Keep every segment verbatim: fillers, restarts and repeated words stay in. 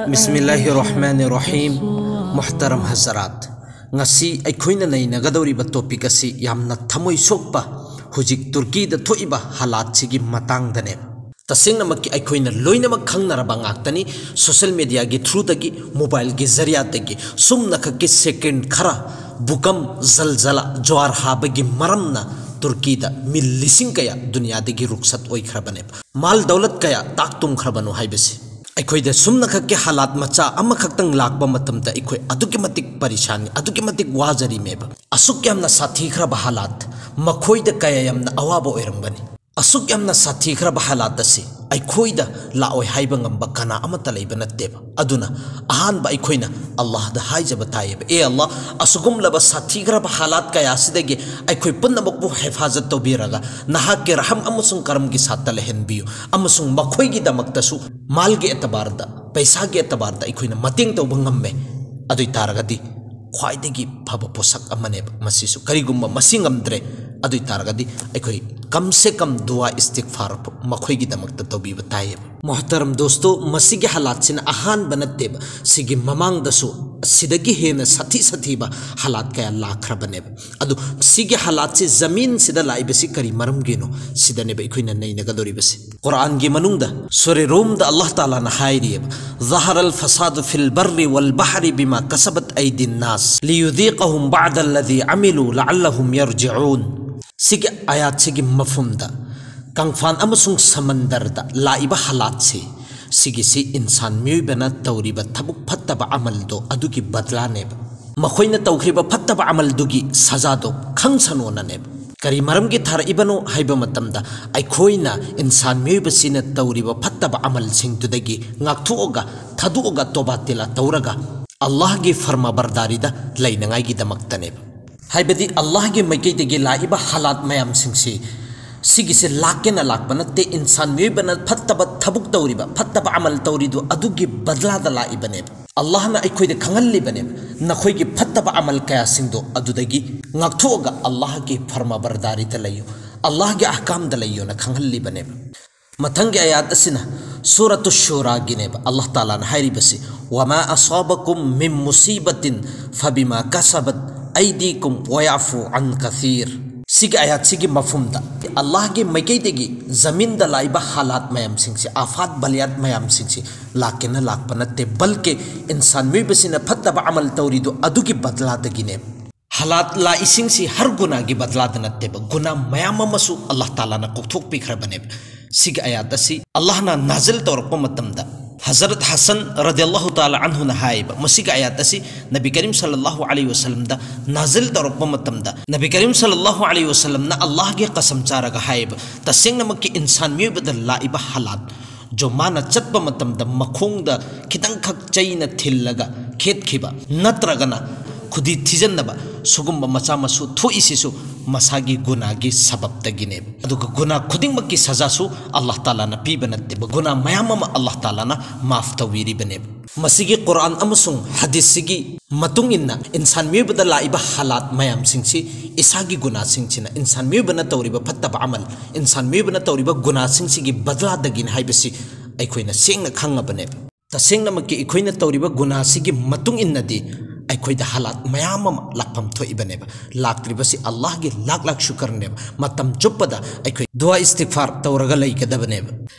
ꯕꯤꯁꯃꯤꯜꯂꯥꯍꯤꯔ ꯔꯍꯃꯥꯅꯤꯔ ꯔꯍꯤꯝ꯫ ꯃꯨꯍꯇꯔꯝ ꯍꯖꯔꯥꯠ, ꯉꯁꯤ ꯑꯩꯈꯣꯏꯅ ꯅꯩꯅꯒꯗꯧꯔꯤꯕ ꯇꯣꯄꯤꯛ ꯑꯁꯤ ꯌꯥꯝꯅ ꯊꯃꯣꯏ ꯁꯣꯛꯄ, ꯍꯧꯖꯤꯛ ꯇꯨꯔꯀꯤꯗ ꯊꯣꯛꯏꯕ ꯍꯥꯂꯥꯠꯁꯤꯒꯤ ꯃꯇꯥꯡꯗꯅꯦꯕ꯫ ꯇꯁꯦꯡꯅꯃꯛꯀꯤ ꯑꯩꯈꯣꯏꯅ ꯂꯣꯏꯅꯃꯛ ꯈꯪꯅꯔꯕ ꯉꯥꯛꯇꯅꯤ꯫ ꯁꯣꯁꯦꯜ ꯃꯦꯗꯤꯌꯥꯒꯤ ꯊ꯭ꯔꯨꯗꯒꯤ, ꯃꯣꯕꯥꯏꯜꯒꯤ ꯖꯔꯤꯌꯥꯗꯒꯤ ꯁꯨꯝꯅꯈꯛꯀꯤ ꯁꯦꯀꯦꯟ ꯈꯔ ꯚꯨꯀꯝ, ꯖꯜꯖꯂꯥ, ꯖ꯭ꯋꯥꯔ ꯍꯥꯕꯒꯤ ꯃꯔꯝꯅ ꯇꯨꯔꯀꯤꯗ ꯃꯤ ꯂꯤꯁꯤꯡ ꯀꯌꯥ ꯗꯨꯅꯤꯌꯥꯗꯒꯤ ꯔꯨꯛꯁꯠ ꯑꯣꯏꯈ꯭ꯔꯕꯅꯦꯕ꯫ ꯃꯥꯜ ꯗꯧꯂꯠ ꯀꯌꯥ ꯇꯥꯛ ꯇꯨꯝꯈ꯭ꯔꯕꯅꯣ ꯍꯥꯏꯕꯁꯤ꯫ ꯑꯩꯈꯣꯏꯗ ꯁꯨꯝꯅꯈꯛꯀꯤ ꯍꯥꯂꯥꯠ ꯃꯆꯥ ꯑꯃꯈꯛꯇꯪ ꯂꯥꯛꯄ ꯃꯇꯝꯗ ꯑꯩꯈꯣꯏ ꯑꯗꯨꯛꯀꯤ ꯃꯇꯤꯛ ꯄꯔꯤꯁꯥꯟꯅꯤ, ꯑꯗꯨꯛꯀꯤ ꯃꯇꯤꯛ ꯋꯥꯖꯔꯤꯃꯦꯕ꯫ ꯑꯁꯨꯛ ꯌꯥꯝꯅ ꯁꯥꯊꯤꯈ꯭ꯔꯕ ꯍꯥꯂꯥꯠ, ꯃꯈꯣꯏꯗ ꯀꯌꯥ ꯌꯥꯝꯅ ꯑꯋꯥꯕ ꯑꯣꯏꯔꯝꯒꯅꯤ꯫ ꯑꯁꯨꯛ ꯌꯥꯝꯅ ꯁꯥꯊꯤꯈ꯭ꯔꯕ ꯍꯥꯂꯥꯠ ꯑꯁꯤ ꯑꯩꯈꯣꯏꯗ ꯂꯥꯛꯑꯣꯏ ꯍꯥꯏꯕ ꯉꯝꯕ ꯀꯅꯥ ꯑꯃꯠꯇ ꯂꯩꯕ ꯅꯠꯇꯦꯕ꯫ ꯑꯗꯨꯅ ꯑꯍꯥꯟꯕ ꯑꯩꯈꯣꯏꯅ ꯑꯜꯂꯥꯍꯗ ꯍꯥꯏꯖꯕ ꯇꯥꯏꯌꯦꯕ, "ꯑꯦ ꯑꯜꯂꯥꯍ, ꯑꯁꯤꯒꯨꯝꯂꯕ ꯁꯥꯊꯤꯈ꯭ꯔꯕ ꯍꯥꯂꯥꯠ ꯀꯌꯥ ꯑꯁꯤꯗꯒꯤ ꯑꯩꯈꯣꯏ ꯄꯨꯝꯅꯃꯛꯄꯨ ꯍꯦꯐꯥꯖꯠ ꯇꯧꯕꯤꯔꯒ ꯅꯍꯥꯛꯀꯤ ꯔꯍꯝ ꯑꯃꯁꯨꯡ ꯀꯔꯝꯒꯤ ꯁꯥꯠꯇ ꯂꯩꯍꯟꯕꯤꯌꯨ, ꯑꯃꯁꯨꯡ ꯃꯈꯣꯏꯒꯤꯗꯃꯛꯇꯁꯨ ꯃꯥꯜꯒꯤ ꯑꯦꯇꯕꯥꯔꯗ, ꯄꯩꯁꯥꯒꯤ ꯑꯦꯇꯕꯥꯔꯗ ꯑꯩꯈꯣꯏꯅ ꯃꯇꯦꯡ ꯇꯧꯕ ꯉꯝꯃꯦ꯫ ꯑꯗꯨ ꯑꯣꯏ ꯇꯥꯔꯒꯗꯤ ꯈ꯭ꯋꯥꯏꯗꯒꯤ ꯐꯕ ꯄꯣꯠꯁꯛ ꯑꯃꯅꯦꯕ ꯃꯁꯤꯁꯨ꯫ ꯀꯔꯤꯒꯨꯝꯕ ꯃꯁꯤ ꯉꯝꯗ꯭ꯔꯦ, ꯑꯗꯨ ꯑꯣꯏ ꯇꯥꯔꯒꯗꯤ ꯑꯩꯈꯣꯏ ꯀꯝ ꯁꯦ ꯀꯝ ꯗꯨꯋꯥ ꯏꯁꯇꯤꯒꯐꯥꯔ ꯃꯈꯣꯏꯒꯤꯗꯃꯛꯇ ꯇꯧꯕꯤꯕ ꯇꯥꯏꯌꯦꯕ꯫" ꯃꯣꯍꯇꯔꯝ ꯗꯣꯁꯇꯣ, ꯃꯁꯤꯒꯤ ꯍꯥꯂꯥꯠꯁꯤꯅ ꯑꯍꯥꯟꯕ ꯅꯠꯇꯦꯕ꯫ ꯁꯤꯒꯤ ꯃꯃꯥꯡꯗꯁꯨ ꯁꯤꯗꯒꯤ ꯍꯦꯟꯅ ꯁꯥꯊꯤ ꯁꯥꯊꯤꯕ ꯍꯥꯂꯥꯠ ꯀꯌꯥ ꯂꯥꯛꯈ꯭ꯔꯕꯅꯦꯕ꯫ ꯑꯗꯨ ꯁꯤꯒꯤ ꯍꯥꯂꯥꯠꯁꯤ, ꯖꯃꯤꯟꯁꯤꯗ ꯂꯥꯛꯏꯕꯁꯤ ꯀꯔꯤ ꯃꯔꯝꯒꯤꯅꯣ? ꯁꯤꯗꯅꯦꯕ ꯑꯩꯈꯣꯏꯅ ꯅꯩꯅꯒꯗꯧꯔꯤꯕꯁꯤ꯫ ꯀꯨꯔꯥꯟꯒꯤ ꯃꯅꯨꯡꯗ ꯁꯨꯔꯦ ꯔꯨꯝꯗ ꯑꯜꯂꯥꯍ ꯇꯥꯂꯥꯅ ꯍꯥꯏꯔꯤꯑꯕ, "ظهر الفساد في البر والبحر بما كسبت أيدي الناس ليذيقهم بعض الذي عملوا لعلهم يرجعون." ꯁꯤꯒꯤ ꯑꯌꯥꯠꯁꯤꯒꯤ ꯃꯐꯝꯗ ꯀꯪꯐꯥꯟ ꯑꯃꯁꯨꯡ ꯁꯃꯟꯗꯔꯗ ꯂꯥꯛꯏꯕ ꯍꯥꯂꯥꯠꯁꯤ, ꯁꯤꯒꯤꯁꯤ ꯏꯟꯁꯥꯟ ꯃꯤꯑꯣꯏꯕꯅ ꯇꯧꯔꯤꯕ ꯊꯕꯛ ꯐꯠꯇꯕ ꯑꯃꯜꯗꯣ ꯑꯗꯨꯒꯤ ꯕꯗꯂꯥꯅꯦꯕ꯫ ꯃꯈꯣꯏꯅ ꯇꯧꯈ꯭ꯔꯤꯕ ꯐꯠꯇꯕ ꯑꯃꯜꯗꯨꯒꯤ ꯁꯖꯥꯗꯣ ꯈꯪꯁꯅꯣꯅꯅꯦꯕ꯫ ꯀꯔꯤ ꯃꯔꯝꯒꯤ ꯊꯥꯔꯛꯏꯕꯅꯣ ꯍꯥꯏꯕ ꯃꯇꯝꯗ, ꯑꯩꯈꯣꯏꯅ ꯏꯟꯁꯥꯟ ꯃꯤꯑꯣꯏꯕꯁꯤꯅ ꯇꯧꯔꯤꯕ ꯐꯠꯇꯕ ꯑꯃꯜꯁꯤꯡꯗꯨꯗꯒꯤ ꯉꯥꯛꯊꯣꯛꯑꯒ, ꯊꯥꯗꯣꯛꯑꯒ, ꯇꯣꯕꯥ ꯇꯤꯂꯥ ꯇꯧꯔꯒ ꯑꯜꯂꯥꯍꯒꯤ ꯐꯔꯃꯥꯕꯔꯗꯥꯔꯤꯗ ꯂꯩꯅꯉꯥꯏꯒꯤꯗꯃꯛꯇꯅꯦꯕ꯫ ꯍꯥꯏꯕꯗꯤ ꯑꯜꯂꯥꯍꯒꯤ ꯃꯥꯏꯀꯩꯗꯒꯤ ꯂꯥꯛꯏꯕ ꯍꯥꯂꯥꯠ ꯃꯌꯥꯝꯁꯤꯡꯁꯤ, ꯁꯤꯒꯤꯁꯦ ꯂꯥꯛꯀꯦꯅ ꯂꯥꯛꯄ ꯅꯠꯇꯦ꯫ ꯏꯟꯁꯥꯟ ꯃꯤꯑꯣꯏꯕꯅ ꯐꯠꯇꯕ ꯊꯕꯛ ꯇꯧꯔꯤꯕ, ꯐꯠꯇꯕ ꯑꯃꯜ ꯇꯧꯔꯤꯗꯨ ꯑꯗꯨꯒꯤ ꯕꯗꯂꯥꯗ ꯂꯥꯛꯏꯕꯅꯦꯕ꯫ ꯑꯜꯂꯥꯍꯅ ꯑꯩꯈꯣꯏꯗ ꯈꯪꯍꯜꯂꯤꯕꯅꯦꯕ, "ꯅꯈꯣꯏꯒꯤ ꯐꯠꯇꯕ ꯑꯃꯜ ꯀꯌꯥꯁꯤꯡꯗꯣ ꯑꯗꯨꯗꯒꯤ ꯉꯥꯛꯊꯣꯛꯑꯒ ꯑꯜꯂꯥꯍꯒꯤ ꯐꯔꯃꯥꯕꯔꯗꯥꯔꯤꯗ ꯂꯩꯌꯨ, ꯑꯜꯂꯥꯍꯒꯤ ꯑꯍꯀꯥꯝꯗ ꯂꯩꯌꯨꯅ" ꯈꯪꯍꯜꯂꯤꯕꯅꯦꯕ꯫ ꯃꯊꯪꯒꯤ ꯑꯌꯥꯠ ꯑꯁꯤꯅ ꯁꯨꯔꯇꯨ ꯁꯨꯔꯥꯒꯤꯅꯦꯕ꯫ ꯑꯜꯂꯥꯍ ꯇꯥꯂꯥꯅ ꯍꯥꯏꯔꯤꯕꯁꯤ, "ꯋꯃꯥ ꯑꯁꯥꯕꯀꯨꯝ ꯃꯤꯝ ꯃꯨꯁꯤꯕꯇꯤꯟ ꯐꯕꯤꯃꯥ ꯀꯁꯕꯠ ꯑꯩꯗꯤꯀꯨꯝ ꯋꯌꯥꯐꯨ ꯑꯟ ꯀꯊꯤꯔ"꯫ ꯁꯤꯒꯤ ꯑꯌꯥꯠꯁꯤꯒꯤ ꯃꯐꯝꯗ, ꯑꯜꯂꯥꯍꯒꯤ ꯃꯥꯏꯀꯩꯗꯒꯤ ꯖꯃꯤꯟꯗ ꯂꯥꯛꯏꯕ ꯍꯥꯂꯥꯠ ꯃꯌꯥꯝꯁꯤꯡꯁꯤ, ꯑꯥꯐꯥꯠ ꯕꯂꯤꯌꯥꯠ ꯃꯌꯥꯝꯁꯤꯡꯁꯤ ꯂꯥꯛꯀꯦꯅ ꯂꯥꯛꯄ ꯅꯠꯇꯦ, ꯕꯜꯀꯤ ꯏꯟꯁꯥꯟ ꯃꯤꯑꯣꯏꯕꯁꯤꯅ ꯐꯠꯇꯕ ꯑꯃꯜ ꯇꯧꯔꯤꯗꯨ ꯑꯗꯨꯒꯤ ꯕꯗꯂꯥꯗꯒꯤꯅꯦꯕ꯫ ꯍꯥꯂꯥꯠ ꯂꯥꯛꯏꯁꯤꯡꯁꯤ ꯍꯔ ꯒꯨꯅꯥꯒꯤ ꯕꯗꯂꯥꯗ ꯅꯠꯇꯦꯕ, ꯒꯨꯅꯥ ꯃꯌꯥꯝ ꯑꯃꯁꯨ ꯑꯜꯂꯥꯍ ꯇꯥꯂꯥꯅ ꯀꯣꯛꯊꯣꯛꯄꯤꯈ꯭ꯔꯕꯅꯦꯕ꯫ ꯁꯤꯒꯤ ꯑꯌꯥꯠ ꯑꯁꯤ ꯑꯜꯂꯥꯍꯅ ꯅꯥꯖꯤꯜ ꯇꯧꯔꯛꯄ ꯃꯇꯝꯗ, ꯍꯖꯔꯠ ꯍꯁꯟ ꯔꯗꯤꯌꯜꯂꯥꯍꯨ ꯇꯥꯂꯥ ꯑꯟꯍꯨꯅ ꯍꯥꯏꯌꯦꯕ, ꯃꯁꯤꯒꯤ ꯑꯌꯥꯠ ꯑꯁꯤ ꯅꯕꯤ ꯀꯔꯤꯝ ꯁꯜꯂꯜꯂꯥꯍꯨ ꯑꯂꯩꯍꯤ ꯋꯁꯜꯂꯝꯗ ꯅꯥꯖꯤꯜ ꯇꯧꯔꯛꯄ ꯃꯇꯝꯗ, ꯅꯕꯤ ꯀꯔꯤꯝ ꯁꯜꯂꯜꯂꯥꯍꯨ ꯑꯂꯩꯍꯤ ꯋꯁꯜꯂꯝꯅ ꯑꯜꯂꯥꯍꯒꯤ ꯀꯁꯝ ꯆꯥꯔꯒ ꯍꯥꯏꯌꯦꯕ, "ꯇꯁꯦꯡꯅꯃꯛꯀꯤ ꯏꯟꯁꯥꯟ ꯃꯤꯑꯣꯏꯕꯗ ꯂꯥꯛꯏꯕ ꯍꯥꯂꯥꯠ, ꯖꯣ ꯃꯥꯅ ꯆꯠꯄ ꯃꯇꯝꯗ ꯃꯈꯣꯡꯗ ꯈꯤꯇꯪꯈꯛ ꯆꯩꯅ ꯊꯤꯜꯂꯒ ꯈꯦꯠꯈꯤꯕ, ꯅꯠꯇ꯭ꯔꯒꯅ ꯈꯨꯗꯤ ꯊꯤꯖꯤꯟꯅꯕ, ꯁꯤꯒꯨꯝꯕ ꯃꯆꯥ ꯃꯁꯨ ꯊꯣꯛꯏꯁꯤꯁꯨ ꯃꯁꯥꯒꯤ ꯒꯨꯅꯥꯒꯤ ꯁꯕꯕꯇꯒꯤꯅꯦꯕ꯫ ꯑꯗꯨꯒ ꯒꯨꯅꯥ ꯈꯨꯗꯤꯡꯃꯛꯀꯤ ꯁꯖꯥꯁꯨ ꯑꯜꯂꯥꯍ ꯇꯥꯂꯥꯅ ꯄꯤꯕ ꯅꯠꯇꯦꯕ, ꯒꯨꯅꯥ ꯃꯌꯥꯝ ꯑꯃ ꯑꯜꯂꯥꯍ ꯇꯥꯂꯥꯅ ꯃꯥꯐ ꯇꯧꯕꯤꯔꯤꯕꯅꯦꯕ"꯫ ꯃꯁꯤꯒꯤ ꯀꯨꯔꯥꯟ ꯑꯃꯁꯨꯡ ꯍꯗꯤꯁꯁꯤꯒꯤ ꯃꯇꯨꯡ ꯏꯟꯅ, ꯏꯟꯁꯥꯟ ꯃꯤꯑꯣꯏꯕꯗ ꯂꯥꯛꯏꯕ ꯍꯥꯂꯥꯠ ꯃꯌꯥꯝꯁꯤꯡꯁꯤ ꯏꯁꯥꯒꯤ ꯒꯨꯅꯥꯁꯤꯡꯁꯤꯅ, ꯏꯟꯁꯥꯟ ꯃꯤꯑꯣꯏꯕꯅ ꯇꯧꯔꯤꯕ ꯐꯠꯇꯕ ꯑꯃꯜ, ꯏꯟꯁꯥꯟ ꯃꯤꯑꯣꯏꯕꯅ ꯇꯧꯔꯤꯕ ꯒꯨꯅꯥꯁꯤꯡꯁꯤꯒꯤ ꯕꯗꯂꯥꯗꯒꯤꯅꯤ ꯍꯥꯏꯕꯁꯤ ꯑꯩꯈꯣꯏꯅ ꯁꯦꯡꯅ ꯈꯪꯉꯕꯅꯦꯕ꯫ ꯇꯁꯦꯡꯅꯃꯛꯀꯤ ꯑꯩꯈꯣꯏꯅ ꯇꯧꯔꯤꯕ ꯒꯨꯅꯥꯁꯤꯒꯤ ꯃꯇꯨꯡ ꯏꯟꯅꯗꯤ ꯑꯩꯈꯣꯏꯗ ꯍꯥꯂꯥꯠ ꯃꯌꯥꯝ ꯑꯃ ꯂꯥꯛꯐꯝ ꯊꯣꯛꯏꯕꯅꯦꯕ꯫ ꯂꯥꯛꯇ꯭ꯔꯤꯕꯁꯤ ꯑꯜꯂꯥꯍꯒꯤ ꯂꯥꯛ ꯂꯥꯛ ꯁꯨꯀꯔꯅꯦꯕ꯫ ꯃꯇꯝ ꯆꯨꯞꯄꯗ ꯑꯩꯈꯣꯏ ꯗꯨꯋꯥ ꯏꯁꯇꯤꯒꯐꯥꯔ ꯇꯧꯔꯒ ꯂꯩꯒꯗꯕꯅꯦꯕ꯫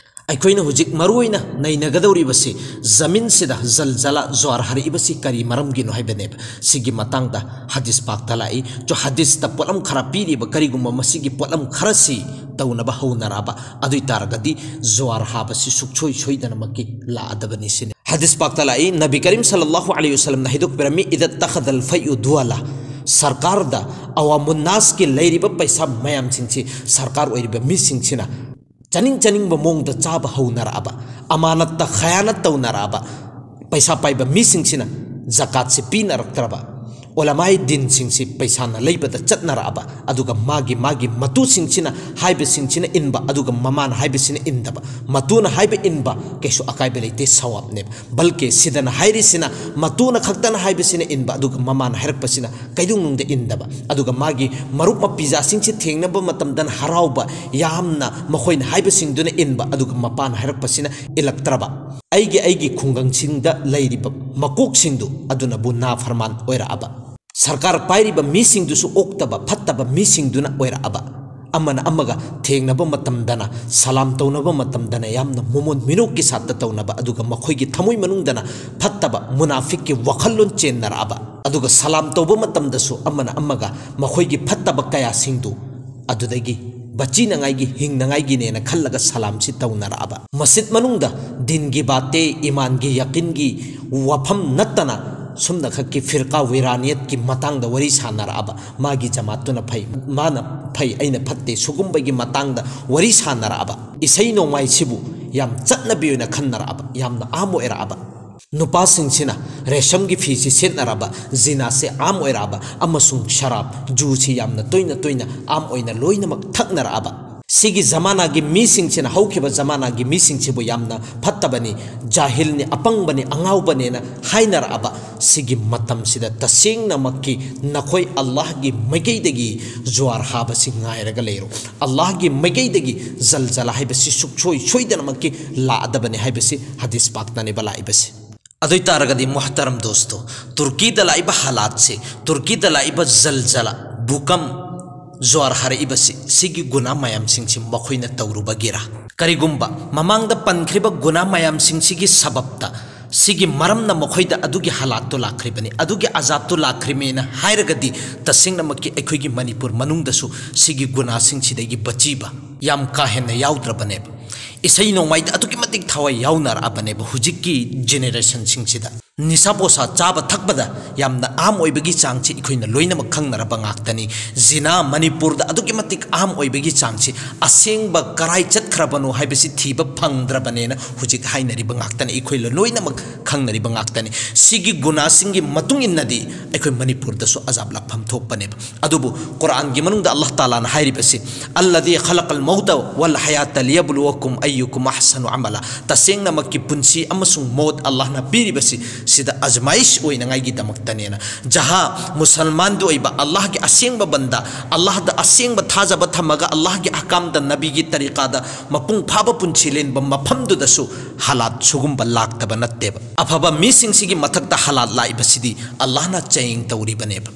ꯑꯩꯈꯣꯏꯅ ꯍꯧꯖꯤꯛ ꯃꯔꯨꯑꯣꯏꯅ ꯅꯩꯅꯒꯗꯧꯔꯤꯕꯁꯤ ꯖꯃꯤꯟꯁꯤꯗ ꯖꯜꯖꯂꯥ, ꯖ꯭ꯋꯥꯔ ꯍꯥꯔꯛꯏꯕꯁꯤ ꯀꯔꯤ ꯃꯔꯝꯒꯤꯅꯣ ꯍꯥꯏꯕꯅꯦꯕ꯫ ꯁꯤꯒꯤ ꯃꯇꯥꯡꯗ ꯍꯗꯤꯁ ꯄꯥꯛꯇ ꯂꯥꯛꯏ꯫ ꯆꯣ, ꯍꯗꯤꯁꯇ ꯄꯣꯠꯂꯝ ꯈꯔ ꯄꯤꯔꯤꯕ, ꯀꯔꯤꯒꯨꯝꯕ ꯃꯁꯤꯒꯤ ꯄꯣꯠꯂꯝ ꯈꯔꯁꯤ ꯇꯧꯅꯕ ꯍꯧꯅꯔꯛꯑꯕ, ꯑꯗꯨ ꯑꯣꯏ ꯇꯥꯔꯒꯗꯤ ꯖ꯭ꯋꯥꯔ ꯍꯥꯕꯁꯤ ꯁꯨꯡꯁꯣꯏ ꯁꯣꯏꯗꯅꯃꯛꯀꯤ ꯂꯥꯛꯑꯗꯕꯅꯤ ꯁꯤꯅꯤ꯫ ꯍꯗꯤꯁ ꯄꯥꯛꯇ ꯂꯥꯛꯏ, ꯅꯕꯤ ꯀꯔꯤꯝ ꯁꯜꯂꯜꯂꯥꯍꯨ ꯑꯂꯩꯍꯤ ꯋꯁꯜꯂꯝꯅ ꯍꯥꯏꯗꯣꯛꯄꯤꯔꯝꯃꯤ, "ꯏꯗ ꯇꯈꯗꯜ ꯐꯩꯎ ꯗꯨꯋꯥꯂꯥ", ꯁꯔꯀꯥꯔꯗ ꯑꯋꯥꯃꯨꯟꯅꯥꯁꯀꯤ ꯂꯩꯔꯤꯕ ꯄꯩꯁꯥ ꯃꯌꯥꯝꯁꯤꯡꯁꯤ ꯁꯔꯀꯥꯔ ꯑꯣꯏꯔꯤꯕ ꯃꯤꯁꯤꯡꯁꯤꯅ ꯆꯥꯅꯤꯡ ꯆꯥꯅꯤꯡꯕ ꯃꯑꯣꯡꯗ ꯆꯥꯕ ꯍꯧꯅꯔꯛꯑꯕ, ꯑꯃꯥꯅꯠꯇ ꯈꯌꯥꯅꯠ ꯇꯧꯅꯔꯛꯑꯕ, ꯄꯩꯁꯥ ꯄꯥꯏꯕ ꯃꯤꯁꯤꯡꯁꯤꯅ ꯖꯀꯥꯠꯁꯤ ꯄꯤꯅꯔꯛꯇ꯭ꯔꯕ, ꯑꯣꯂꯃꯥꯏ ꯗꯤꯟꯁꯤꯡꯁꯤ ꯄꯩꯁꯥꯅ ꯂꯩꯕꯗ ꯆꯠꯅꯔꯛꯑꯕ, ꯑꯗꯨꯒ ꯃꯥꯒꯤ ꯃꯥꯒꯤ ꯃꯇꯨꯁꯤꯡꯁꯤꯅ ꯍꯥꯏꯕꯁꯤꯡꯁꯤꯅ ꯏꯟꯕ, ꯑꯗꯨꯒ ꯃꯃꯥꯅ ꯍꯥꯏꯕꯁꯤꯅ ꯏꯟꯗꯕ꯫ ꯃꯇꯨꯅ ꯍꯥꯏꯕ ꯏꯟꯕ ꯀꯩꯁꯨ ꯑꯀꯥꯏꯕ ꯂꯩꯇꯦ, ꯁꯋꯥꯕꯅꯦꯕ꯫ ꯕꯜꯀꯦ ꯁꯤꯗꯅ ꯍꯥꯏꯔꯤꯁꯤꯅ ꯃꯇꯨꯅ ꯈꯛꯇꯅ ꯍꯥꯏꯕꯁꯤꯅ ꯏꯟꯕ, ꯑꯗꯨꯒ ꯃꯃꯥꯅ ꯍꯥꯏꯔꯛꯄꯁꯤꯅ ꯀꯩꯗꯧꯅꯨꯡꯗ ꯏꯟꯗꯕ꯫ ꯑꯗꯨꯒ ꯃꯥꯒꯤ ꯃꯔꯨꯞ ꯃꯄꯤꯖꯥꯁꯤꯡꯁꯤ ꯊꯦꯡꯅꯕ ꯃꯇꯝꯗꯅ ꯍꯔꯥꯎꯕ, ꯌꯥꯝꯅ ꯃꯈꯣꯏꯅ ꯍꯥꯏꯕꯁꯤꯡꯗꯨꯅ ꯏꯟꯕ, ꯑꯗꯨꯒ ꯃꯄꯥꯅ ꯍꯥꯏꯔꯛꯄꯁꯤꯅ ꯏꯜꯂꯛꯇ꯭ꯔꯕ꯫ ꯑꯩꯒꯤ ꯑꯩꯒꯤ ꯈꯨꯡꯒꯪꯁꯤꯡꯗ ꯂꯩꯔꯤꯕ ꯃꯀꯣꯛꯁꯤꯡꯗꯨ ꯑꯗꯨꯅꯕꯨ ꯅꯥꯐꯔꯃꯥꯟ ꯑꯣꯏꯔꯛꯑꯕ꯫ ꯁꯔꯀꯥꯔ ꯄꯥꯏꯔꯤꯕ ꯃꯤꯁꯤꯡꯗꯨꯁꯨ ꯑꯣꯛꯇꯕ, ꯐꯠꯇꯕ ꯃꯤꯁꯤꯡꯗꯨꯅ ꯑꯣꯏꯔꯛꯑꯕ꯫ ꯑꯃꯅ ꯑꯃꯒ ꯊꯦꯡꯅꯕ ꯃꯇꯝꯗꯅ, ꯁꯂꯥꯝ ꯇꯧꯅꯕ ꯃꯇꯝꯗꯅ ꯌꯥꯝꯅ ꯃꯣꯃꯣꯟ ꯃꯤꯅꯣꯛꯀꯤ ꯁꯥꯠꯇ ꯇꯧꯅꯕ, ꯑꯗꯨꯒ ꯃꯈꯣꯏꯒꯤ ꯊꯃꯣꯏ ꯃꯅꯨꯡꯗꯅ ꯐꯠꯇꯕ ꯃꯨꯅꯥꯐꯤꯛꯀꯤ ꯋꯥꯈꯜꯂꯣꯟ ꯆꯦꯟꯅꯔꯛꯑꯕ꯫ ꯑꯗꯨꯒ ꯁꯂꯥꯝ ꯇꯧꯕ ꯃꯇꯝꯗꯁꯨ ꯑꯃꯅ ꯑꯃꯒ ꯃꯈꯣꯏꯒꯤ ꯐꯠꯇꯕ ꯀꯌꯥꯁꯤꯡꯗꯨ ꯑꯗꯨꯗꯒꯤ ꯕꯆꯤꯅꯉꯥꯏꯒꯤ, ꯍꯤꯡꯅꯉꯥꯏꯒꯤꯅꯦꯅ ꯈꯜꯂꯒ ꯁꯂꯥꯝꯁꯤ ꯇꯧꯅꯔꯛꯑꯕ꯫ ꯃꯁꯖꯤꯗ ꯃꯅꯨꯡꯗ ꯗꯤꯟꯒꯤ ꯕꯥꯇꯦ, ꯏꯃꯥꯟꯒꯤ, ꯌꯥꯀꯤꯟꯒꯤ ꯋꯥꯐꯝ ꯅꯠꯇꯅ ꯁꯨꯝꯅꯈꯛꯀꯤ ꯐꯤꯔꯀꯥ ꯋꯤꯔꯥꯅꯤꯌꯠꯀꯤ ꯃꯇꯥꯡꯗ ꯋꯥꯔꯤ ꯁꯥꯟꯅꯔꯛꯑꯕ꯫ ꯃꯥꯒꯤ ꯖꯃꯥꯠꯇꯨꯅ ꯐꯩ, ꯃꯥꯅ ꯐꯩ, ꯑꯩꯅ ꯐꯠꯇꯦ, ꯁꯨꯒꯨꯝꯕꯒꯤ ꯃꯇꯥꯡꯗ ꯋꯥꯔꯤ ꯁꯥꯟꯅꯔꯛꯑꯕ꯫ ꯏꯁꯩ ꯅꯣꯡꯃꯥꯏꯁꯤꯕꯨ ꯌꯥꯝ ꯆꯠꯅꯕꯤ ꯑꯣꯏꯅ ꯈꯟꯅꯔꯛꯑꯕ, ꯌꯥꯝꯅ ꯑꯥꯝ ꯑꯣꯏꯔꯛꯑꯕ꯫ ꯅꯨꯄꯥꯁꯤꯡꯁꯤꯅ ꯔꯦꯁꯝꯒꯤ ꯐꯤꯁꯤ ꯁꯦꯠꯅꯔꯛꯑꯕ, ꯖꯤꯅꯥꯁꯦ ꯑꯥꯝ ꯑꯣꯏꯔꯛꯑꯕ, ꯑꯃꯁꯨꯡ ꯁꯔꯥꯕ, ꯖꯨꯁꯤ ꯌꯥꯝꯅ ꯇꯣꯏꯅ ꯇꯣꯏꯅ ꯑꯥꯝ ꯑꯣꯏꯅ ꯂꯣꯏꯅꯃꯛ ꯊꯛꯅꯔꯛꯑꯕ꯫ ꯁꯤꯒꯤ ꯖꯃꯥꯅꯥꯒꯤ ꯃꯤꯁꯤꯡꯁꯤꯅ, ꯍꯧꯈꯤꯕ ꯖꯃꯥꯅꯥꯒꯤ ꯃꯤꯁꯤꯡꯁꯤꯕꯨ ꯌꯥꯝꯅ ꯐꯠꯇꯕꯅꯤ, ꯖꯥꯍꯤꯜꯅꯤ, ꯑꯄꯪꯕꯅꯤ, ꯑꯉꯥꯎꯕꯅꯦꯅ ꯍꯥꯏꯅꯔꯛꯑꯕ꯫ ꯁꯤꯒꯤ ꯃꯇꯝꯁꯤꯗ ꯇꯁꯦꯡꯅꯃꯛꯀꯤ ꯅꯈꯣꯏ ꯑꯜꯂꯥꯍꯒꯤ ꯃꯥꯏꯀꯩꯗꯒꯤ ꯖꯨꯋꯥꯔ ꯍꯥꯕꯁꯤ ꯉꯥꯏꯔꯒ ꯂꯩꯔꯣ꯫ ꯑꯜꯂꯥꯍꯒꯤ ꯃꯥꯏꯀꯩꯗꯒꯤ ꯖꯜꯖꯂꯥ ꯍꯥꯏꯕꯁꯤ ꯁꯨꯛꯁꯣꯏ ꯁꯣꯏꯗꯅꯃꯛꯀꯤ ꯂꯥꯛꯑꯗꯕꯅꯤ ꯍꯥꯏꯕꯁꯤ ꯍꯗꯤꯁ ꯄꯥꯛꯇꯅꯦꯕ ꯂꯥꯛꯏꯕꯁꯤ꯫ ꯑꯗꯨ ꯑꯣꯏ ꯇꯥꯔꯒꯗꯤ ꯃꯨꯍꯇꯔꯝ ꯗꯣꯁꯇꯣ, ꯇꯨꯔꯀꯤꯗ ꯂꯥꯛꯏꯕ ꯍꯥꯂꯥꯠꯁꯤ, ꯇꯨꯔꯀꯤꯗ ꯂꯥꯛꯏꯕ ꯖꯜꯖꯂꯥ, ꯚꯨꯀꯝ, ꯖ꯭ꯋꯥꯔ ꯍꯥꯏꯔꯛꯏꯕꯁꯤ, ꯁꯤꯒꯤ ꯒꯨꯅꯥ ꯃꯌꯥꯝꯁꯤꯡꯁꯤ ꯃꯈꯣꯏꯅ ꯇꯧꯔꯨꯕꯒꯤꯔꯥ? ꯀꯔꯤꯒꯨꯝꯕ ꯃꯃꯥꯡꯗ ꯄꯟꯈ꯭ꯔꯤꯕ ꯒꯨꯅꯥ ꯃꯌꯥꯝꯁꯤꯡꯁꯤꯒꯤ ꯁꯕꯕꯇ, ꯁꯤꯒꯤ ꯃꯔꯝꯅ ꯃꯈꯣꯏꯗ ꯑꯗꯨꯒꯤ ꯍꯥꯂꯥꯠꯇꯨ ꯂꯥꯛꯈ꯭ꯔꯤꯕꯅꯤ, ꯑꯗꯨꯒꯤ ꯑꯖꯥꯕꯇꯨ ꯂꯥꯛꯈ꯭ꯔꯤꯕꯅꯤꯅ ꯍꯥꯏꯔꯒꯗꯤ, ꯇꯁꯦꯡꯅꯃꯛꯀꯤ ꯑꯩꯈꯣꯏꯒꯤ ꯃꯅꯤꯄꯨꯔ ꯃꯅꯨꯡꯗꯁꯨ ꯁꯤꯒꯤ ꯒꯨꯅꯥꯁꯤꯡꯁꯤꯗꯒꯤ ꯕꯆꯤꯕ ꯌꯥꯝ ꯀꯥ ꯍꯦꯟꯅ ꯌꯥꯎꯗ꯭ꯔꯕꯅꯦꯕ꯫ ꯏꯁꯩ ꯅꯣꯡꯃꯥꯏꯗ ꯑꯗꯨꯛꯀꯤ ꯃꯇꯤꯛ ꯊꯋꯥꯏ ꯌꯥꯎꯅꯔꯛꯑꯕꯅꯦꯕ ꯍꯧꯖꯤꯛꯀꯤ ꯖꯦꯅꯦꯔꯦꯁꯟꯁꯤꯡꯁꯤꯗ꯫ ꯅꯤꯁꯥ ꯄꯣꯁꯥ ꯆꯥꯕ ꯊꯛꯄꯗ ꯌꯥꯝꯅ ꯑꯥꯝ ꯑꯣꯏꯕꯒꯤ ꯆꯥꯡꯁꯤ ꯑꯩꯈꯣꯏꯅ ꯂꯣꯏꯅꯃꯛ ꯈꯪꯅꯔꯕ ꯉꯥꯛꯇꯅꯤ꯫ ꯖꯤꯅꯥ ꯃꯅꯤꯄꯨꯔꯗ ꯑꯗꯨꯛꯀꯤ ꯃꯇꯤꯛ ꯑꯥꯝ ꯑꯣꯏꯕꯒꯤ ꯆꯥꯡꯁꯤ ꯑꯁꯦꯡꯕ ꯀꯔꯥꯏ ꯆꯠꯈ꯭ꯔꯕꯅꯣ ꯍꯥꯏꯕꯁꯤ ꯊꯤꯕ ꯐꯪꯗ꯭ꯔꯕꯅꯦꯅ ꯍꯧꯖꯤꯛ ꯍꯥꯏꯅꯔꯤꯕ ꯉꯥꯛꯇꯅꯤ, ꯑꯩꯈꯣꯏ ꯂꯣꯏꯅꯃꯛ ꯈꯪꯅꯔꯤꯕ ꯉꯥꯛꯇꯅꯤ꯫ ꯁꯤꯒꯤ ꯒꯨꯅꯥꯁꯤꯡꯒꯤ ꯃꯇꯨꯡ ꯏꯟꯅꯗꯤ ꯑꯩꯈꯣꯏ ꯃꯅꯤꯄꯨꯔꯗꯁꯨ ꯑꯖꯥꯕ ꯂꯥꯛꯐꯝ ꯊꯣꯛꯄꯅꯦꯕ꯫ ꯑꯗꯨꯕꯨ ꯀꯨꯔꯥꯟꯒꯤ ꯃꯅꯨꯡꯗ ꯑꯜꯂꯥꯍ ꯇꯥꯂꯥꯅ ꯍꯥꯏꯔꯤꯕꯁꯤ, "ꯑꯜꯂꯗꯤ ꯈꯂꯛꯀꯜ ꯃꯧꯇ ꯋꯜ ꯍꯌꯥꯇ ꯂꯤꯌꯕ꯭ꯂꯨꯋꯀꯨꯝ ꯑꯩꯌꯨꯀꯨꯝ ꯑꯍꯁꯅꯨ ꯑꯃꯂꯥ", ꯇꯁꯦꯡꯅꯃꯛꯀꯤ ꯄꯨꯟꯁꯤ ꯑꯃꯁꯨꯡ ꯃꯣꯠ ꯑꯜꯂꯥꯍꯅ ꯄꯤꯔꯤꯕꯁꯤ ꯁꯤꯗ ꯑꯖꯃꯥꯏꯁ ꯑꯣꯏꯅꯉꯥꯏꯒꯤꯗꯃꯛꯇꯅꯦꯅ꯫ ꯖꯍꯥ ꯃꯨꯁꯜꯃꯥꯟꯗ ꯑꯣꯏꯕ ꯑꯜꯂꯥꯍꯒꯤ ꯑꯁꯦꯡꯕ ꯕꯟꯗ, ꯑꯜꯂꯥꯍꯗ ꯑꯁꯦꯡꯕ ꯊꯥꯖꯕ ꯊꯝꯃꯒ ꯑꯜꯂꯥꯍꯒꯤ ꯑꯍꯀꯥꯝꯗ, ꯅꯕꯤꯒꯤ ꯇꯔꯤꯀꯥꯗ ꯃꯄꯨꯡ ꯐꯥꯕ ꯄꯨꯟꯁꯤ ꯂꯦꯟꯕ ꯃꯐꯝꯗꯨꯗꯁꯨ ꯍꯥꯂꯥꯠ ꯁꯨꯒꯨꯝꯕ ꯂꯥꯛꯇꯕ ꯅꯠꯇꯦꯕ꯫ ꯑꯐꯕ ꯃꯤꯁꯤꯡꯁꯤꯒꯤ ꯃꯊꯛꯇ ꯍꯥꯂꯥꯠ ꯂꯥꯛꯏꯕꯁꯤꯗꯤ ꯑꯜꯂꯥꯍꯅ ꯆꯌꯦꯡ ꯇꯧꯔꯤꯕꯅꯦꯕ꯫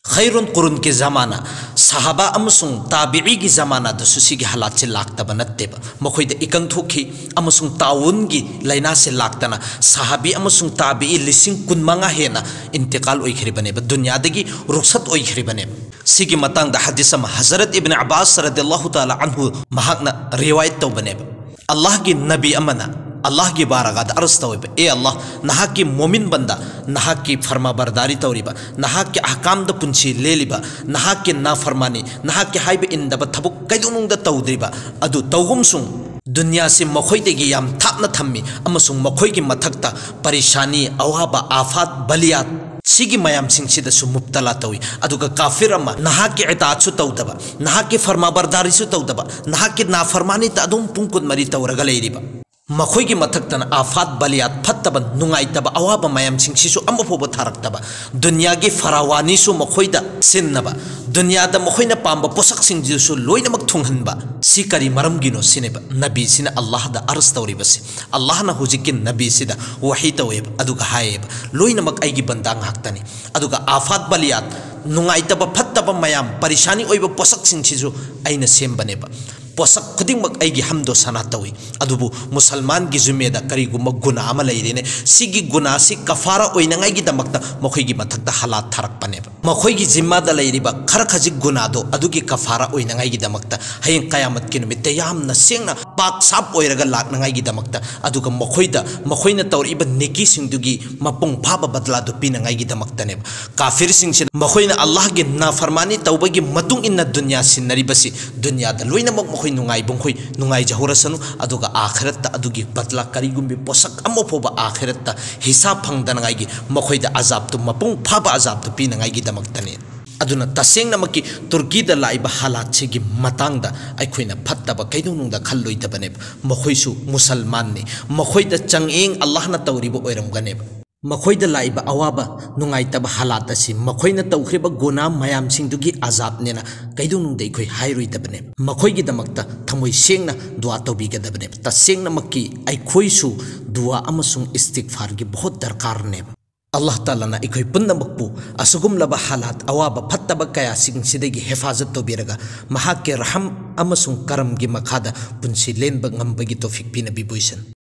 ꯈꯩꯔꯨꯟ ꯀꯨꯔꯨꯟꯒꯤ ꯖꯃꯥꯅꯥ, ꯁꯍꯥꯕꯥ ꯑꯃꯁꯨꯡ ꯇꯥꯕꯤꯒꯤ ꯖꯃꯥꯅꯥꯗꯁꯨ ꯁꯤꯒꯤ ꯍꯥꯂꯥꯠꯁꯤ ꯂꯥꯛꯇꯕ ꯅꯠꯇꯦꯕ꯫ ꯃꯈꯣꯏꯗ ꯏꯀꯪ ꯊꯣꯛꯈꯤ ꯑꯃꯁꯨꯡ ꯇꯥꯎꯟꯒꯤ ꯂꯥꯏꯅꯥꯁꯤ ꯂꯥꯛꯇꯅ ꯁꯍꯥꯕꯤ ꯑꯃꯁꯨꯡ ꯇꯥꯕꯤ ꯂꯤꯁꯤꯡ ꯀꯨꯟ ꯃꯉꯥ ꯍꯦꯟꯅ ꯏꯟꯇꯤꯀꯥꯜ ꯑꯣꯏꯈ꯭ꯔꯤꯕꯅꯦꯕ, ꯗꯨꯅꯤꯌꯥꯗꯒꯤ ꯔꯨꯈꯁꯠ ꯑꯣꯏꯈ꯭ꯔꯤꯕꯅꯦꯕ꯫ ꯁꯤꯒꯤ ꯃꯇꯥꯡꯗ ꯍꯗꯤꯁ ꯑꯃ ꯍꯖꯔꯠ ꯏꯕꯅ ꯑꯕꯥꯁ ꯔꯗꯤꯌꯜꯂꯥꯍꯨ ꯇꯥꯂꯥ ꯑꯟꯍꯨ ꯃꯍꯥꯛꯅ ꯔꯤꯋꯥꯌꯠ ꯇꯧꯕꯅꯦꯕ꯫ ꯑꯜꯂꯥꯍꯒꯤ ꯅꯕꯤ ꯑꯃꯅ ꯑꯜꯂꯥꯍꯒꯤ ꯕꯥꯔꯒꯥꯗ ꯑꯔꯖ ꯇꯧꯋꯦꯕ, "ꯑꯦ ꯑꯜꯂꯥꯍ, ꯅꯍꯥꯛꯀꯤ ꯃꯣꯃꯤꯟ ꯕꯟꯗ, ꯅꯍꯥꯛꯀꯤ ꯐꯔꯃꯥꯕꯔꯗꯥꯔꯤ ꯇꯧꯔꯤꯕ, ꯅꯍꯥꯛꯀꯤ ꯑꯍꯀꯥꯝꯗ ꯄꯨꯟꯁꯤ ꯂꯦꯜꯂꯤꯕ, ꯅꯍꯥꯛꯀꯤ ꯅꯥꯐꯔꯃꯥꯅꯤ, ꯅꯍꯥꯛꯀꯤ ꯍꯥꯏꯕ ꯏꯟꯗꯕ ꯊꯕꯛ ꯀꯩꯗꯧꯅꯨꯡꯗ ꯇꯧꯗ꯭ꯔꯤꯕ ꯑꯗꯨ ꯇꯧꯒꯨꯝꯁꯨꯡ, ꯗꯨꯅꯤꯌꯥꯁꯤ ꯃꯈꯣꯏꯗꯒꯤ ꯌꯥꯝ ꯊꯥꯞꯅ ꯊꯝꯃꯤ ꯑꯃꯁꯨꯡ ꯃꯈꯣꯏꯒꯤ ꯃꯊꯛꯇ ꯄꯔꯤꯁꯥꯅꯤ, ꯑꯋꯥꯕ, ꯑꯥꯐꯥꯠ, ꯕꯂꯤꯌꯥꯠ, ꯁꯤꯒꯤ ꯃꯌꯥꯝꯁꯤꯡꯁꯤꯗꯁꯨ ꯃꯨꯞꯇꯂꯥ ꯇꯧꯏ꯫ ꯑꯗꯨꯒ ꯀꯥꯐꯤꯔ ꯑꯃ ꯅꯍꯥꯛꯀꯤ ꯏꯇꯥꯠꯁꯨ ꯇꯧꯗꯕ, ꯅꯍꯥꯛꯀꯤ ꯐꯔꯃꯥꯕꯔꯗꯥꯔꯤꯁꯨ ꯇꯧꯗꯕ, ꯅꯍꯥꯛꯀꯤ ꯅꯥꯐꯔꯃꯥꯅꯤꯇ ꯑꯗꯨꯝ ꯄꯨꯡ ꯀꯨꯟꯃꯔꯤ ꯇꯧꯔꯒ ꯂꯩꯔꯤꯕ, ꯃꯈꯣꯏꯒꯤ ꯃꯊꯛꯇꯅ ꯑꯥꯐꯥꯠ, ꯕꯂꯤꯌꯥꯠ, ꯐꯠꯇꯕ, ꯅꯨꯡꯉꯥꯏꯇꯕ, ꯑꯋꯥꯕ ꯃꯌꯥꯝꯁꯤꯡꯁꯤꯁꯨ ꯑꯃꯐꯥꯎꯕ ꯊꯥꯔꯛꯇꯕ, ꯗꯨꯅꯤꯌꯥꯒꯤ ꯐꯔꯥꯋꯥꯅꯤꯁꯨ ꯃꯈꯣꯏꯗ ꯁꯤꯟꯅꯕ, ꯗꯨꯅꯤꯌꯥꯗ ꯃꯈꯣꯏꯅ ꯄꯥꯝꯕ ꯄꯣꯠꯁꯛꯁꯤꯡꯁꯤꯁꯨ ꯂꯣꯏꯅꯃꯛ ꯊꯨꯡꯍꯟꯕ꯫ ꯁꯤ ꯀꯔꯤ ꯃꯔꯝꯒꯤꯅꯣ ꯁꯤꯅꯦꯕ ꯅꯕꯤꯁꯤꯅ ꯑꯜꯂꯥꯍꯗ ꯑꯔꯖ ꯇꯧꯔꯤꯕꯁꯤ꯫ ꯑꯜꯂꯥꯍꯅ ꯍꯧꯖꯤꯛꯀꯤ ꯅꯕꯤꯁꯤꯗ ꯋꯥꯍꯤ ꯇꯧꯋꯦꯕ, ꯑꯗꯨꯒ ꯍꯥꯏꯌꯦꯕ, "ꯂꯣꯏꯅꯃꯛ ꯑꯩꯒꯤ ꯕꯟꯗꯥ ꯉꯥꯛꯇꯅꯤ꯫ ꯑꯗꯨꯒ ꯑꯥꯐꯥꯠ, ꯕꯂꯤꯌꯥꯠ, ꯅꯨꯡꯉꯥꯏꯇꯕ, ꯐꯠꯇꯕ ꯃꯌꯥꯝ, ꯄꯔꯤꯁꯥꯅꯤ ꯑꯣꯏꯕ ꯄꯣꯠꯁꯛꯁꯤꯡꯁꯤꯁꯨ ꯑꯩꯅ ꯁꯦꯝꯕꯅꯦꯕ꯫ ꯄꯣꯠꯁꯛ ꯈꯨꯗꯤꯡꯃꯛ ꯑꯩꯒꯤ ꯍꯝꯗꯣꯁꯅꯥ ꯇꯧꯏ꯫ ꯑꯗꯨꯕꯨ ꯃꯨꯁꯜꯃꯥꯟꯒꯤ ꯖꯨꯃꯦꯗ ꯀꯔꯤꯒꯨꯝꯕ ꯒꯨꯅꯥ ꯑꯃ ꯂꯩꯔꯦꯅꯦ, ꯁꯤꯒꯤ ꯒꯨꯅꯥꯁꯤ ꯀꯐꯥꯔꯥ ꯑꯣꯏꯅꯉꯥꯏꯒꯤꯗꯃꯛꯇ ꯃꯈꯣꯏꯒꯤ ꯃꯊꯛꯇ ꯍꯥꯂꯥꯠ ꯊꯥꯔꯛꯄꯅꯦꯕ꯫ ꯃꯈꯣꯏꯒꯤ ꯖꯤꯝꯃꯥꯗ ꯂꯩꯔꯤꯕ ꯈꯔ ꯈꯖꯤꯛ ꯒꯨꯅꯥꯗꯣ ꯑꯗꯨꯒꯤ ꯀꯐꯥꯔꯥ ꯑꯣꯏꯅꯉꯥꯏꯒꯤꯗꯃꯛꯇ, ꯍꯌꯦꯡ ꯀꯌꯥꯃꯠꯀꯤ ꯅꯨꯃꯤꯠꯇ ꯌꯥꯝꯅ ꯁꯦꯡꯅ ꯄꯥꯛ ꯁꯥꯞ ꯑꯣꯏꯔꯒ ꯂꯥꯛꯅꯉꯥꯏꯒꯤꯗꯃꯛꯇ, ꯑꯗꯨꯒ ꯃꯈꯣꯏꯗ ꯃꯈꯣꯏꯅ ꯇꯧꯔꯛꯏꯕ ꯅꯦꯀꯤꯁꯤꯡꯗꯨꯒꯤ ꯃꯄꯨꯡ ꯐꯥꯕ ꯕꯗꯂꯥꯗꯨ ꯄꯤꯅꯉꯥꯏꯒꯤꯗꯃꯛꯇꯅꯦꯕ꯫ ꯀꯥꯐꯤꯔꯁꯤꯡꯁꯤꯅ ꯃꯈꯣꯏꯅ ꯑꯜꯂꯥꯍꯒꯤ ꯅꯥꯐꯔꯃꯥꯅꯤ ꯇꯧꯕꯒꯤ ꯃꯇꯨꯡ ꯏꯟꯅ ꯗꯨꯅꯤꯌꯥ ꯁꯤꯟꯅꯔꯤꯕꯁꯤ, ꯗꯨꯅꯤꯌꯥꯗ ꯂꯣꯏꯅꯃꯛ ꯃꯈꯣꯏ ꯅꯨꯡꯉꯥꯏꯕ ꯃꯈꯣꯏ ꯅꯨꯡꯉꯥꯏꯖꯍꯧꯔꯁꯅꯨ, ꯑꯗꯨꯒ ꯑꯥꯈꯤꯔꯠꯇ ꯑꯗꯨꯒꯤ ꯕꯗꯂꯥ ꯀꯔꯤꯒꯨꯝꯕꯤ ꯄꯣꯠꯁꯛ ꯑꯃ ꯐꯥꯎꯕ ꯑꯥꯈꯤꯔꯠꯇ ꯍꯤꯁꯥꯕ ꯐꯪꯗꯅꯉꯥꯏꯒꯤ ꯃꯈꯣꯏꯗ ꯑꯖꯥꯕꯇꯨ, ꯃꯄꯨꯡ ꯐꯥꯕ ꯑꯖꯥꯕꯇꯨ ꯄꯤꯅꯉꯥꯏꯒꯤꯗꯃꯛꯇꯅꯤ꯫ ꯑꯗꯨꯅ ꯇꯁꯦꯡꯅꯃꯛꯀꯤ ꯇꯨꯔꯀꯤꯗ ꯂꯥꯛꯏꯕ ꯍꯥꯂꯥꯠꯁꯤꯒꯤ ꯃꯇꯥꯡꯗ ꯑꯩꯈꯣꯏꯅ ꯐꯠꯇꯕ ꯀꯩꯗꯧꯅꯨꯡꯗ ꯈꯜꯂꯣꯏꯗꯕꯅꯦꯕ꯫ ꯃꯈꯣꯏꯁꯨ ꯃꯨꯁꯜꯃꯥꯟꯅꯤ, ꯃꯈꯣꯏꯗ ꯆꯥꯡꯌꯦꯡ ꯑꯜꯂꯥꯍꯅ ꯇꯧꯔꯤꯕ ꯑꯣꯏꯔꯝꯒꯅꯦꯕ꯫ ꯃꯈꯣꯏꯗ ꯂꯥꯛꯏꯕ ꯑꯋꯥꯕ, ꯅꯨꯡꯉꯥꯏꯇꯕ ꯍꯥꯂꯥꯠ ꯑꯁꯤ ꯃꯈꯣꯏꯅ ꯇꯧꯈ꯭ꯔꯤꯕ ꯒꯨꯅꯥ ꯃꯌꯥꯝꯁꯤꯡꯗꯨꯒꯤ ꯑꯖꯥꯕꯅꯦꯅ ꯀꯩꯗꯧꯅꯨꯡꯗ ꯑꯩꯈꯣꯏ ꯍꯥꯏꯔꯣꯏꯗꯕꯅꯦꯕ꯫ ꯃꯈꯣꯏꯒꯤꯗꯃꯛꯇ ꯊꯃꯣꯏ ꯁꯦꯡꯅ ꯗꯨꯋꯥ ꯇꯧꯕꯤꯒꯗꯕꯅꯦꯕ꯫ ꯇꯁꯦꯡꯅꯃꯛꯀꯤ ꯑꯩꯈꯣꯏꯁꯨ ꯗꯨꯋꯥ ꯑꯃꯁꯨꯡ ꯏꯁꯇꯤꯒꯐꯥꯔꯒꯤ ꯕꯍꯨꯠ ꯗꯔꯀꯥꯔꯅꯦꯕ꯫ ꯑꯜꯂꯥꯍ ꯇꯥꯂꯥꯅ ꯑꯩꯈꯣꯏ ꯄꯨꯝꯅꯃꯛꯄꯨ ꯑꯁꯤꯒꯨꯝꯂꯕ ꯍꯥꯂꯥꯠ, ꯑꯋꯥꯕ, ꯐꯠꯇꯕ ꯀꯌꯥꯁꯤꯡꯁꯤꯗꯒꯤ ꯍꯦꯐꯥꯖꯠ ꯇꯧꯕꯤꯔꯒ ꯃꯍꯥꯛꯀꯤ ꯔꯍꯝ ꯑꯃꯁꯨꯡ ꯀꯔꯝꯒꯤ ꯃꯈꯥꯗ ꯄꯨꯟꯁꯤ ꯂꯦꯟꯕ ꯉꯝꯕꯒꯤ ꯇꯧꯐꯤꯛ ꯄꯤꯅꯕꯤꯕ ꯑꯣꯏꯁꯅꯨ꯫